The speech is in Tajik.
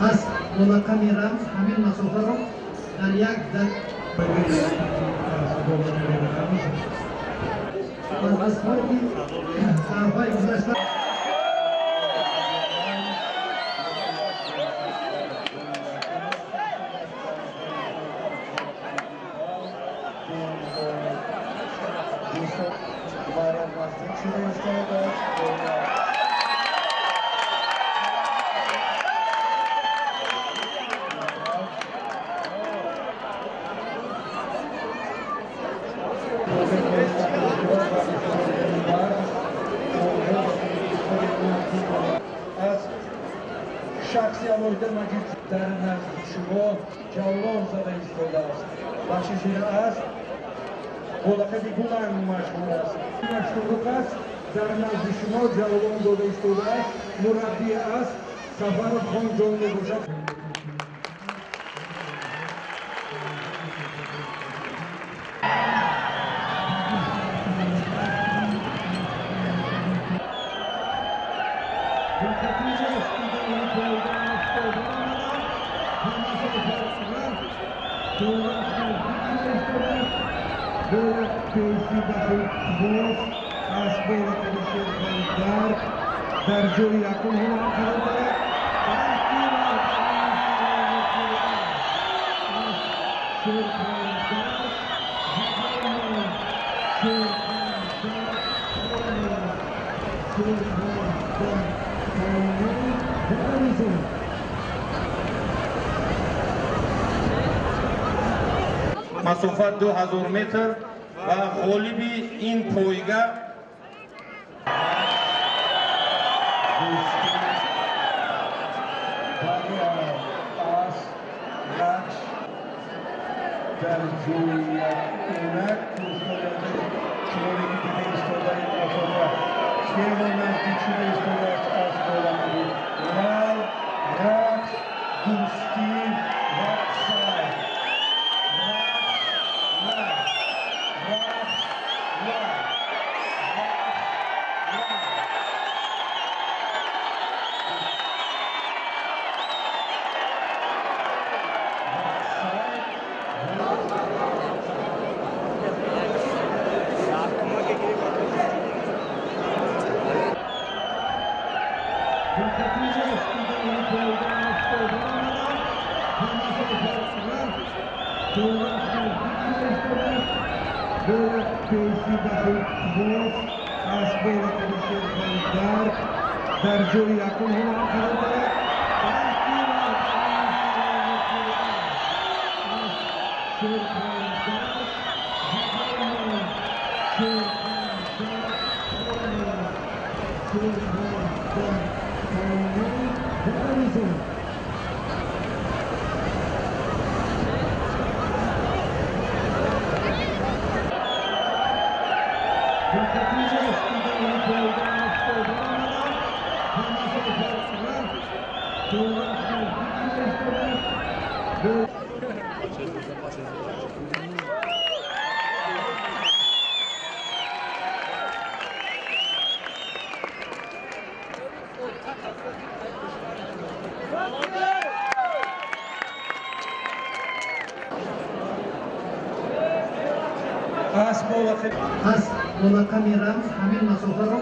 Асп бо лақаби Рамз ҳамин масофаро дар як аз аспҳое ки зарфҳои гузашта. Наздик шуда истодааст. Аз шахси алоҳида Маҷид дар назди шумо ҷавлон зада истодааст, бахшиш аст, бо лақаби Гуланг машҳур аст. Машҳур аст, дар назди шумо ҷавлон дода истодааст, мураббӣ аст, Сафаров Хонҷон мебошад. Диққатинgiz ustida poyga баромаданд ва масофа рафт бояд пеши ба худ боз асп бо лақаби Шерхони Дарк дар ҷои якум ҳоло ҳам қарор дорад. Аспи роҳбарии асп Шерхони Дарк, Шерхони Дарк, Шерхони Дарк, Поймон ва Аризон. Масофа 2000 метр ва ғолиби ин пойга Дӯстӣ аз Рахш дар ҷои якунак. Дӯстони азиз, чуноне ки дида истодаед, масофа хело наздик шуда истодааст. Аз бо лақаби Лал, Рахш, Дӯстӣ ва Сай. Рахш, Лал, Рахш, Лал, Рахш, Лал. Ва Сай. Диққатинgiz ustida poyga баромаданд ва масофа рафт бояд пеши ба худ боз асп бо лақаби Шерхони Дарк дар ҷои якум ҳоло ҳам қарор дорад. Аспи роҳбарии асп Шерхони Дарк, Шерхони Дарк, Шерхони Дарк, Поймон ва Аризон. Диққатинgiz ustida poyga баромаданд ва масофа рафт Асп бо лақаби Асп бо лақаби Рамз ҳамин масофаро